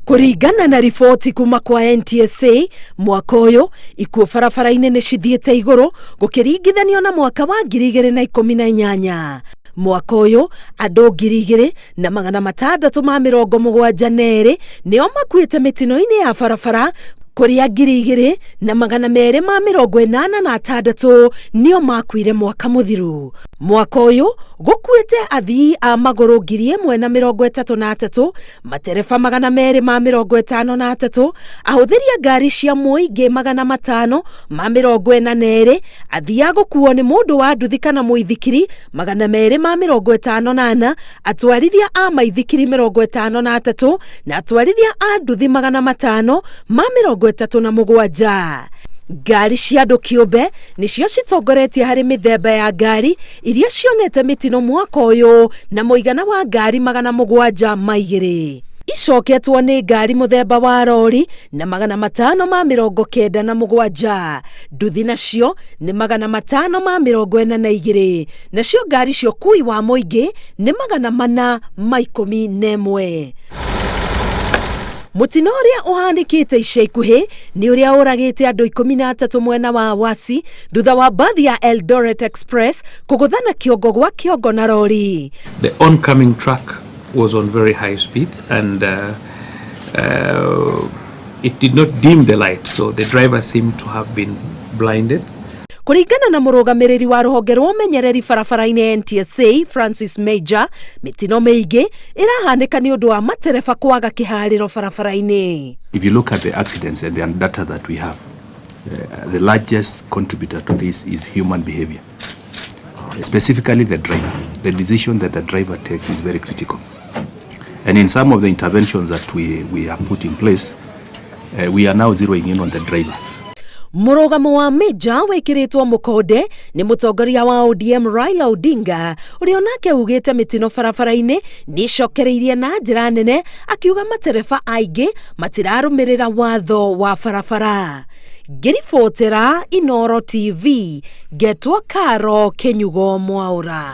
Kũringana na riboti kuma kwa NTSA, mwaka ũyũ ikuũ barabara-inĩ nĩ cithiĩte igũrũ gũkĩringithanio na mwaka wa 2018. Mwaka ũyũ andũ 2672 nĩo makuĩte mĩtino-inĩ ya barabara kũrĩa 2286 nĩo makuire mwaka mũthiru. Mwaka ũyũ gũkuĩte athii a magũrũ 1033, matereba 253, ahũthĩri a ngari cia mũingĩ 542, athii a gũkuo nĩ mũndũ wa nduthi kana mũithikiri 254, atwarithia a maithikiri 53 na atwarithia a nduthi 537. Ngari cia andũ kĩũmbe nĩcio citongoretie harĩ mĩthemba ya ngari iria cionete mĩtino mwaka ũyũ na mũigana wa ngari 702. Icoketwo nĩ ngari mũthemba wa rori na 597, nduthi nacio nĩ 542, nacio ngari cia ũkui wa mũingĩ nĩ 411. Mũtino ũrĩa ũhanĩkĩte ica ikuhĩ nĩ ũrĩa ũragĩte andũ 13 mwena wa Wasi thutha wa mbathi ya Eldoret Express kũgũthana kĩongo gwa kĩongo na rori. The oncoming truck was on very high speed and it did not dim the light, so the driver seemed to have been blinded. Kũringana na mũrũgamĩrĩri wa rũhonge rwa ũmenyereri barabara-inĩ NTSA Francis Major, mĩtino mĩingĩ ĩrahanĩka nĩ ũndũ wa matereba kwaga kĩharĩro barabara-inĩ. If you look at the accidents and the data that we have, the largest contributor to this is human behavior. Specifically the driver. The decision that the driver takes is very critical. And in some of the interventions that we have put in place, we are now zeroing in on the drivers. Mũrũgamo wa Major wĩkĩrĩtwo mũkonde nĩ mũtongoria wa ODM Raila Odinga ũrĩa onake ugĩte mĩtino barabara-inĩ nĩ ĩcokereirie na njĩra nene, akiuga matereba aingĩ matirarũmĩrĩra watho wa barabara. Ngĩribotera Inoro TV, ngetwo Karo Kĩnyugo Mwaũra.